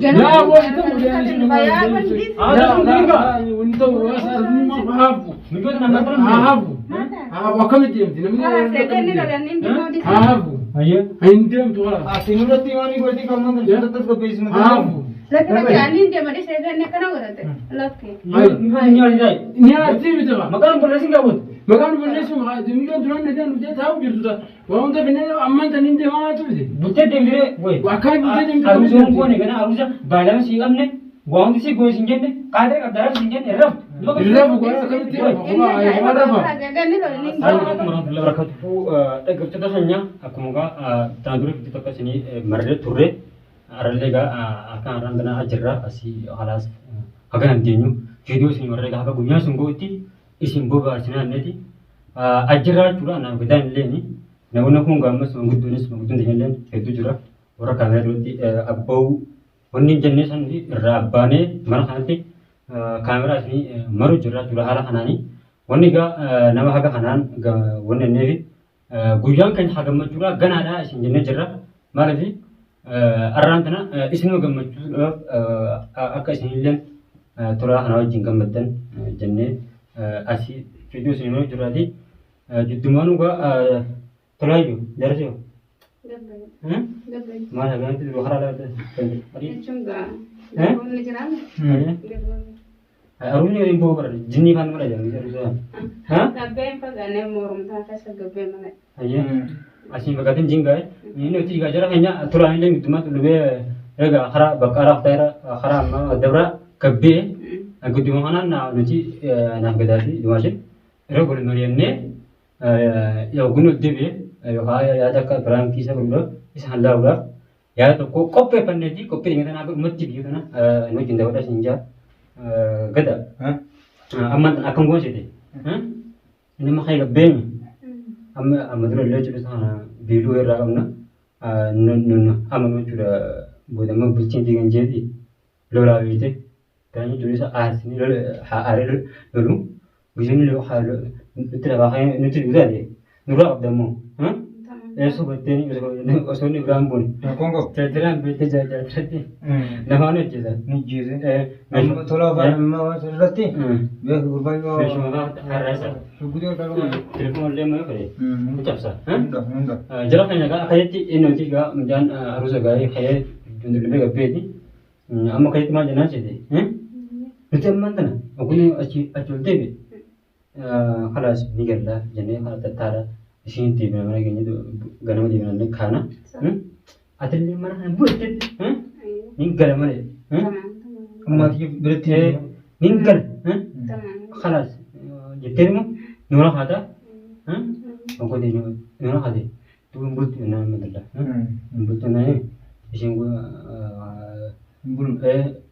Laa wanta haafu. Mijoota nama turan. Haafu. Haafu akkamitti deemti namni haafu. Ayyee. Hin deemtu haa. Ati nurratti waan godhati qabnan tasgabbeessu tasgabbeessu. Haafu. Ni arjaa. Ni aartii miti haa. Maqaan balleessin qabuut. Maqaan balleessu maqaa mijoon duraan nagaan dhuftee taa'u jirtu ta'a. Waan hunda finnee ammaan tan hin deemaa turte. Bultee deemtee wayi. Akkaan bultee deemtee Aruusa hin goone gana aruusa baay'inaan sii qabne waa hundi sii goone siin jenne qaadara qabda rafu siin jenne rafu. Rafu godhaa akkamitti rafa? Kophaa rafa. Assalamualaikum warahmatullahi wabarakatuh. Dhaggeeffattoota keenya akkuma egaa tanaa dura fitti tokko isinii marree turre arallee egaa akka har'aan tanaa ajirra asii halaas haga dandeenyu viidiyoo isinii marree egaa haga guyyaa sun ga'utti isin bobaarsinaa inneeti ajirraa jechuudha naaf gadaan illee namoonni kun gaammas manguddoonis manguddoon illee hedduu jira warra kaameraa duratti abba'uu wanni hin jennee san irraa abbaanee mana kanatti kaameraa isinii maru jirra jechuudha haala kanaanii. Wanni egaa nama haga kanaan wanni inneefi guyyaan keenya haa gammachuudha ganaadha isin jennee jirra. Maaliif arraan tana isinuma gammachuudhaaf akka isinillee tolaa kana wajjin gammaddan jennee asii viidiyoo isin himaa jirraati. Jiddumaan egaa tolaayyuu jarsee maal hagamatti dura karaa laata? Aruun yoo hin boo'u bara jinnii faan mara jedhamee aruusaa. Ayyee. Asiin fakkaatiin jingaa'e. Inni nuti egaa jara keenya turaan illee giddumaatti dhufee egaa karaa bakka araaf ta'eera karaa ammaa dabra gabbee gudduma kanaan nuti naaf gadaa fi dumaashee irra gol mari'annee yookiin ol deebi'ee yookaan yaada akka biraankii isa godhuudhaaf isa hallaaruudhaaf yaada tokko qopheeffanneeti qophii keenya kana akka dhumatti biyya kana nu wajjin daawwadhaa isin jaa gada amma akkam goosite nama kee gabbeemi amma amma dura illee jechuudha kana biiluu irraa qabna nun amanu jechuudha booda amma bultiin diigan jeeti lolaa beekte kan jechuun isa aarsinii haa aaree lolu gizeen nutti lafaa ka'ee nutti duutaate nurraa qabda immoo eessoo battee osoo inni biraan buune Rakkoon qabu. jarjaraan beektee jarjaratti namaan hojjeta. Ni jeese. Amma tola afaan ammaa irratti beeku gurbaan yoo Meeshuma fa'aa har'aasa. shugguxii ol qabu. Telefoon illee maal fedhe ni cabsa. Hunda hunda. Jara keenya egaa akkasitti inni nuti egaa mucaan aruusa gaarii ka'ee dundumee gabbeeti. Amma akkasitti maal jennaan seete? Nuti ammaan tana ogummaa achi achi ol deebi'e kalaas ni galla jennee karaa tattaadha isiin deebina mana keenya ganama deebina illee kaana. Atillee mana kana bu'atte ni gala malee. Maatii biratti. Ni gala. Kalaas jettee immoo nuura haata. Oggotee nuura haate. Duuba hin bultu jennaan amma dalla. Hin bultu jennaan isheen Bulu.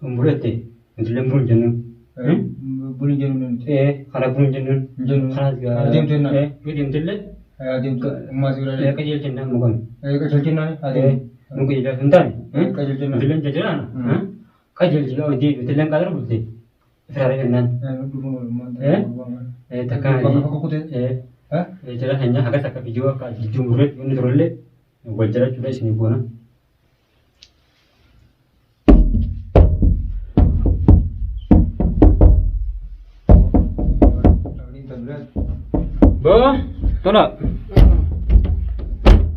hin bulette nuti illee hin bulu jennuun. Bulu jennu nuti. Kana bulu jennuun. Jennu. Kanaas Adeemtu jennaan. Yoo deemte illee Adeemtu. Maatii biraa. qajeelchennaan mukame. Qajeelchennaan adeemtu. Nu qajeelchaa sun taane. Qajeelchennaan. Nuti illee jajjaraan. Qajeelchina hojii nuti illee qaxara bulte. Firaaree jennaan. Takka Bakka kutee. Jara keenya hagas akka viidiyoo akka jidduu murreetti inni turellee wal jala jechuudha isinii goona. Boo, tola.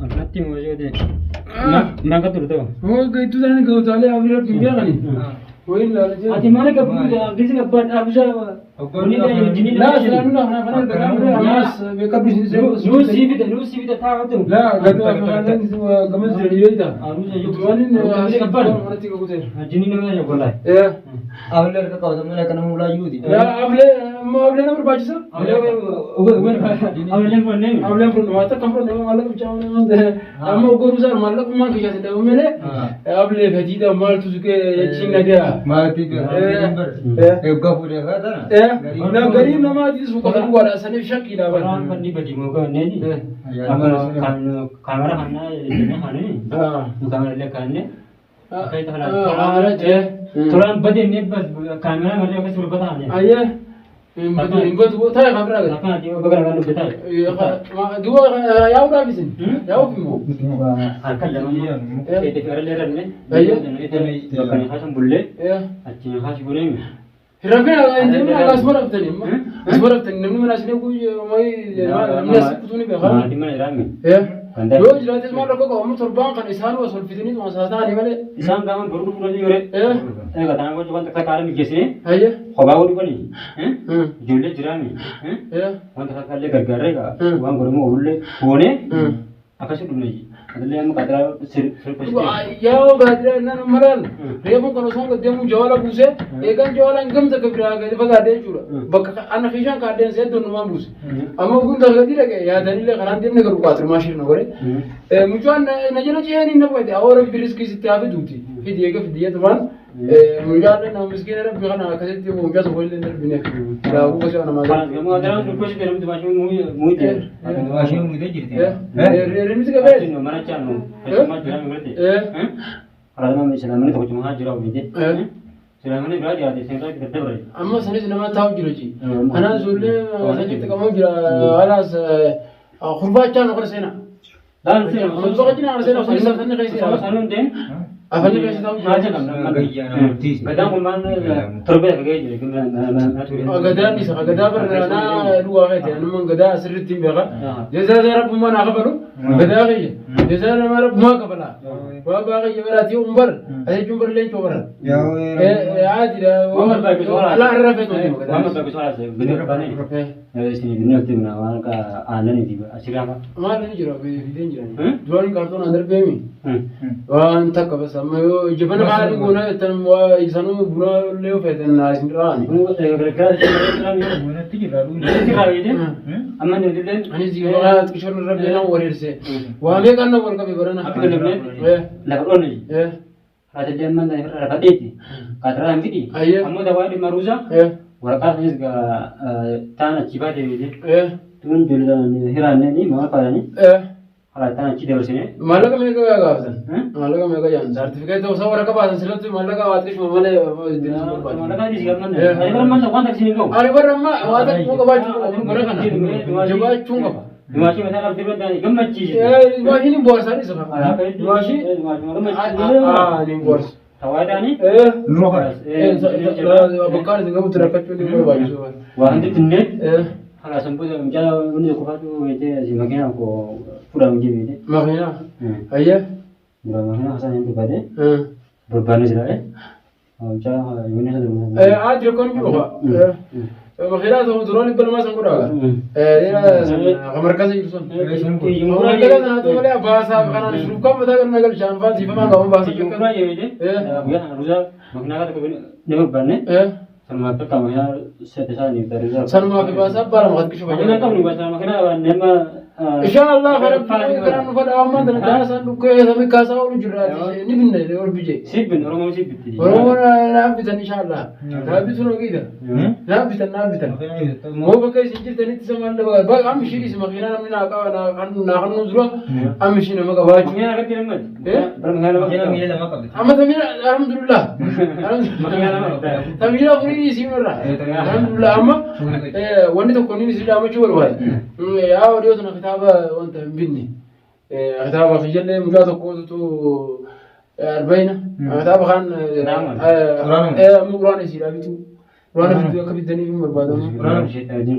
Akkanatti moo yoo ta'e. Naga turte. Hoo gaitu isaanii gautaalee abiraa hin beekani. Wayin laala jee. Ati maal gabbuu gisi gabbaan dhaabisa. Laa silaanuu laa kana kana kana ammas beekadhu isin Nuu sii fida nuu sii fida taa'u ta'u. Laa gatu afaan gamas jiranii beekta. Waan manatti gaguteera. Jinni nama ya gola. Ablee harka qabata malee akka nama ulaa jiruuti. Laa ablee amma ablee na barbaachisa. Ableen fonnee. Ableen fudhu waa takka fudhu maallaqa bichaa amma ogoruu isaa maallaqummaan kiyyaa si dhabu malee ablee fatiidha maaltu suqee jechiin nagaa. Maatii eeggaa fuudhee kaatana. Na garii namaatii suuqa duwwaadha saniif shakkiidha Karaan bara. fanni badi moo kanneen kaamera kannaa jennee kanneen nu kaamera illee kanneen Kaamera jee. Tolaan badee inni kaamera malee akkas durbata kanneen. Ayyee. Hin badu taa'e kan biraa gadi. Akkana dhiyoo bakka nagaan dhufte taa'e. Duuba yaa'uudhaaf isin yaa'uuf immoo. Harka lama itti garallee ranne. Bakka ni haasan bullee achi ni haasi goonee. Hirrafina hin deemin akka asuma raftanii asuma raftanii namni mana isin eeguu namni as kutuu ni beekaa. Maatiin mana jiraame. Yoo jiraates maal rakkoo qabu amma torbaan kan isaan osoo fidanii tuma isaa ta'anii malee. Isaan gaafa boruu dhufuu danda'u yeroo. Egaa tanaan gocha wanta akka kaara mijeessine Hayya. kophaa godhu bani. Ijoollee jiraame. Wanta akka illee gargaarree waan godhamu oolullee goonee akkasii dhumne. Adillee amma qaxaraa sirba Yaa gaadira nan malaan reefuun kan osoo deemu jawala buuse eegan jawalaan gamta ka biraa gadi fagaadhe jechuudha. Bakka ana fishaan kaadheen see donnumaan buuse. Amma gunda gadi dhaqe yaadanillee karaan deemne garuu qaaxirumaa shirna godhe. Mucaan na jala ce'anii na fudhate awwa rabbi riskii sitti haa fiduuti. Fidi eega fidi jetumaan mucaan nama miskiina rabbi kana akkasitti mucaa tokko illee hin darbine. Daakuu gosa namaa. Kanas gamoo qaxaraan sirba sitti namni baashee muuyite. Maashinii muutee jirti. Rimsi qabee. Achi mana chaanu keessumaa jiraame godhate. Karaa nama islaamni tokko cimaa jira ofiite. Islaamni biraa jiraate seensaa itti dabre. Amma sanis nama taa'u jira ji. Kanaan ijoollee sachitti qabamu jira. Halaas kurbaachaa nu kana seenaa. Laal seena. Amma jina kana seenaa afanni afanni keessa Sama sanuun teen. Afanni keessa taa'u jira. Gadaan kun maal torbee akka ga'ee jira. Gadaan isa gadaa barraanaa dhugaa keeti. Anummaan gadaa asirratti hin beeka. Jazaa rabbummaa naa kafalu. Gadaa kiyya. Jazaa nama rabbummaa kafala. Waa baa kiyya baraati umbar. Ati jechuun bar leencoo bara. Aadira. Waan barbaachisu waan Alaa irra feetu. Waan barbaachisu waan haasa'e. Bidee barbaanee. Isin binnee olti bina waan akka aannanii fi asirraa fa'a. Maal inni jira fideen jiran. Duraan kaartoon aan darbeemi. Waan takka bas amma yoo jabana maali goona jettan waa isanuu buna illee yoo feetan naa isin raani. Bunatti jira. Amma inni illee Anis jibaa xiqishoon irra beekan wareerse. Waa meeqaan na wal qabe barana. akka galabnee lafa dhoonne. Haati amma irra lafa dheeti. Kaatiraa hin fidi. Ayyee. Ammoo dawaa dhimma ruusaa waraqaa sanis taan achi baatee beekte. Tuun ijoollee hiraannee maal faayanii haala taan achi dabarsine. Maallaqa meeqa gaafatan? Maallaqa meeqa jedhan? Saartifikeetii osoo waraqaa baasan sirriitti maallaqa waa xiqishuma malee. Waraqaa dhiisi gammanne. Ani bara amma waan taksii hin qabu. Ani bara amma waa xiqqoo qabaachuu qaba. Bara kana jabaachuun qaba. Dimaashii mataa lafti irra gammachiise. Dimaashiin hin bohaarsaa dhiisa. Dimaashii hin bohaarsa. Tawaadaani. Bakkaan isin qabutti rakkachuun hin barbaachisu. Waa hundi tinnee. Haala sanboota mucaa wanni tokko faatu beekte asii makiinaa koo fuudhaan hojii beekte. Makiinaa? Ayyee. Dura makiinaa haasaan hin barbaade. Barbaanne jira. Mucaa yoonni isa dura. Haa jira kun jiru. Makiinaa ta'u duraan dhibba lamaa san godhaa. Markaza jiru sun. Markaza sana ta'u malee baasaa kanaan shurufkaan mataa kan nagal shaanfaa siifamaa qaban baasaa. Xiyyoon jechuudha. Guyyaa sana ruusaa makiinaa tokko ni barbaanne. Sanumaaf bakka makiinaa sadde isaanii tarii. Sanumaaf baasaa abbaa lama kan qishu Makiinaa qabnu baasaa makiinaa nama. Insha Allah kana nu fada amma tana daasaan dhukkee sami kaasaa oolu jirraati ni binne ol bije. Sibbin Oromoo sibbitti. Oromoo naaf bitan insha Allah. Naaf bitu noo giida. Naaf bitan naaf bitan. Moo bakka isin jirtanitti isa maal dhagaa baqa amma ishii dhisi makiinaa namni naa qaba naa kan naa kan dura amma ishii nama qabaachuu. Makiinaa irratti namatti. Bara makiinaa lama qabdi. Amma tamiira alhamdulillah. Tamiira furii dhiisii irraa. Alhamdulillah amma wanni tokko inni isin dhaamachuu barbaade. Yaa odiyoo sana kitaaba wanta hin binne. Kitaaba kiyyallee mucaa tokkootu arbayna. Kitaaba kaan amma quraana isiidhaa bituu. Quraana bituu akka bitaniif hin barbaadamu.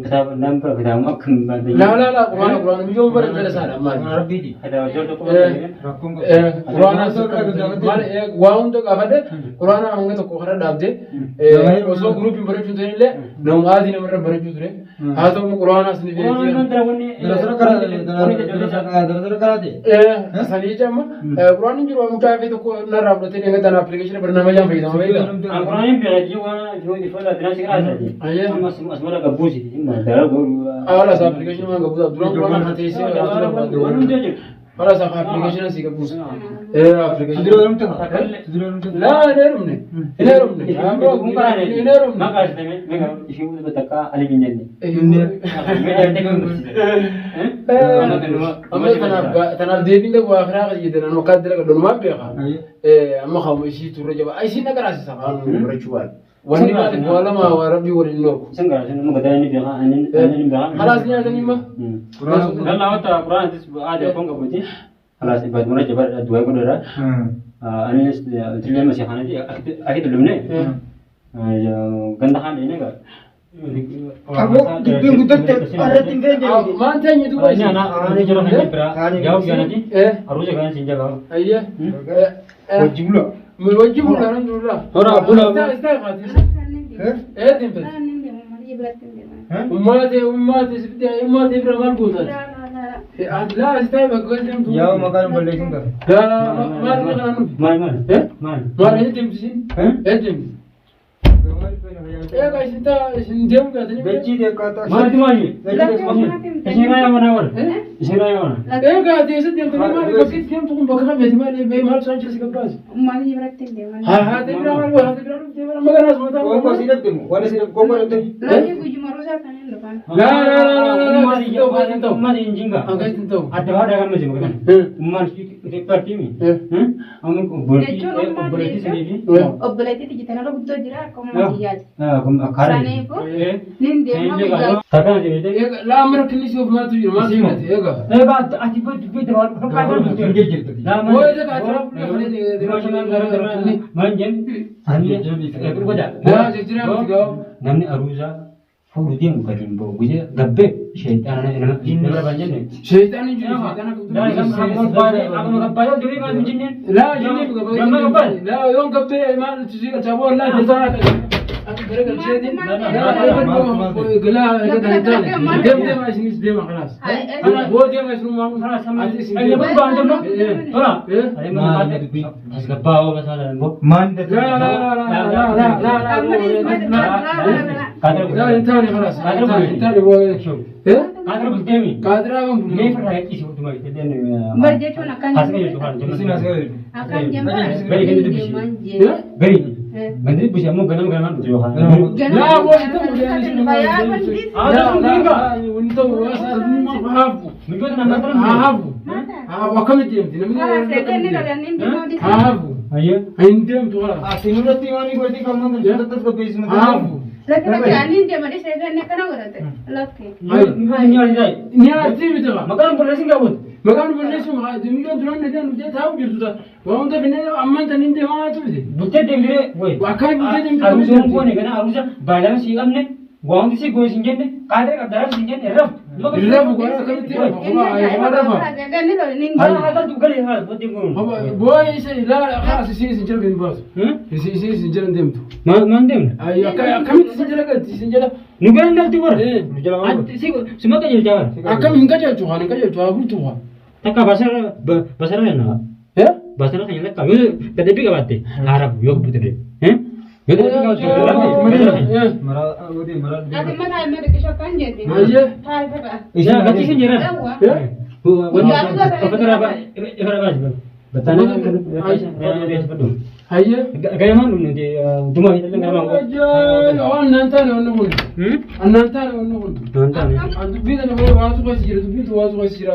Kitaaba nama kitaaba akka hin baadne. Laa laa laa quraana quraana biyyoon bara jala isaadha ammaa. Kitaaba ijoollee tokko. Quraana waa hunda gaafadhe quraana hanga tokko karaa dhaabde osoo guruupiin barachuu ta'e illee nama adii namarra barachuu ture. Haa ta'u quraanaas ni beekti. Sanii jecha amma quraanni jiru mucaa fi tokko narraa fudhatee deemee tana appilikeeshinii barnaamijaan fayyadama beektaa. Quraaniin beekati waan ijoollee addunyaa si qaraasati. Asuma gabbuusi. Haala isaa appilikeeshinii waan gabbuusa duraan quraana kana teessee Waan hundi jiru. Haala isaa appilikeeshinii si gabbuusa. Appilikeeshinii. Laa hin heerumne. Hin heerumne. Hin heerumne. Maqaa isii meeqa ishee bakka alii hin jenne. Amma tanaaf deebiin dhabu akiraa qayyadee naannoo akka adda dhaqan dhumaa beeka. Amma kaawwa ishii turre jaba. Isiin na qaraasisa afaan barachuu baala. Wanni maaliif waa lama waa rabbii waliin loogu. Isin gara isin nama gadaa inni beekaa inni inni beekaa. Halaas nyaatanii ma? Lalla wanta Quraan aadaa kun qabuuti. Halaas ibaad mura jabaa du'aa godhara. Anis tillee masii kanatti akki dullumne ganda kaan dhine gaa. Aboo dubbiin guddatte irratti hin feene. Maan teenye duuba Inni isin? ana inni jira kan biraa yaa'u jaanati aruusa kan siin jagaa. Ayyee. Wajji bula. Wajji bula alhamdulillah. Hora bula. Istaa qaati. Ee deemte. Ummaate ummaate sibte ummaate bira maal gootan? Laa istaa bakka deemtu. Yaa maqaan balleessin qaba. Laa maal kana nufi? Maal maal? Eh? Maal? Maal ee deemti isin? Ee deemti. Egaa isin taa isin deemu gaatanii. Dachii deekkaata. Maaltu maali? Isin raaya mana wal? Isin raaya mana? Egaa ati eessa deemtu maal bakki deemtu kun bakka kamiiti maal maal isaan keessa gabbaase? Haa haati biraa maal haati biraa dhuftee bara magaalaa mataa. Qoonqoo si dhabde waan si dhabde qoonqoo dhabde. Laa laa laa laa laa akkasitti ta'u akkasitti ta'u. Ummaan hin jinga. Akkasitti ta'u. Adda baadhaa kan miti maqaan. Ummaan Itoophiyaatti mi? Amma obboleettii sanii fi. Obboleettii tijjitanarra guddoo jira akkuma matiyyaati. Akkaara. Saniifuu nin deema guyyaa. Takkaan deemtee. Egaa laa amma rakkinni si of maaltu jira maaltu jira egaa. Egaa ati bidda waan Namni aruusaa fuudhu deemu gadi hin bahu. Guyyaa gabbee sheexaana nama bira ban jenne. Sheexaan hin jiru sheexaan akka Laa jinnii gabbee. Laa yoon gabbee maal tusi chaboo laa jirtaan akka akka gara galcheetiin. Laa egaa hin taane deem deema isinis deema kanaas. Boo deema isin maal isin deema. Maan Laa laa laa laa laa laa laa laa laa hin taane kanaas hin taane boo. Kaadiraa kan bulu. Bar jechuun akkan Isin as galee. akkan jemma Bari gadi dubbisi. deeman jee. Gari. Gandi busi ammoo ganama ganamaan dhufu yookaan. Laa boo itti Fayyaa bandis. Laa laa wanti ta'u haafu. Mijoota nama turan. Haafu. Haafu akkamitti deemti namni Seeqanni lolanni deemaa haafu. Ayyee. Hin deemtu kalaas. Asin irratti waan godhati kan mana tasgabbeessu gabbeessu. Haafu. Lakki lakki ani deema seeqanni akkana godhate. Lakki. Ni aartii miti qaba. Maqaan balleessin qabuut. Maqaan balleessu maqaa duraan dhagaan dhuftee taa'u jirtu ta'a. Waa hunda finnee ammaan tan hin deemaa maatu miti. Bultee deemtee wayi. Akkami bultee deemtee Aruusa hin goone gana aruusa baay'inaan sii qabne waa hundi sii goone siin jenne qaadara qabdaraa siin jenne raftu. Irrafu godha akkamitti rafa kophaa rafa. Seeqanni lolanni Haa haa galtu galee haa booddee goonu. Boo'ee isa laa kaas isin isin jala gadi baasu. Isin isin isin jala deemtu. Maal maal deemna? Akkamitti isin jala galti isin jala. Nu galan galti warra. Suma qajeelchaa warra. Akkam hin qajeelchu kaan hin qajeelchu haa bultu kaan. Takka basara basara yana. Basara kan lakka yoo dadhabbii qabaatte haaraaf yoo butte. Yoo dadhabbii qabaatte. Maraa godhi maraa. Ati mataa inni riqisha kan jette. Ayyee. Taa'ee Isin gatii isin jiran. Yawwa. Hayyee. Ganamaan dhumne duma hidhallee ganamaan. Waan naan taane wanni kun. Annaan taane wanni kun. Dubbii tana waatu keessa jira dubbiin waatu keessa jira.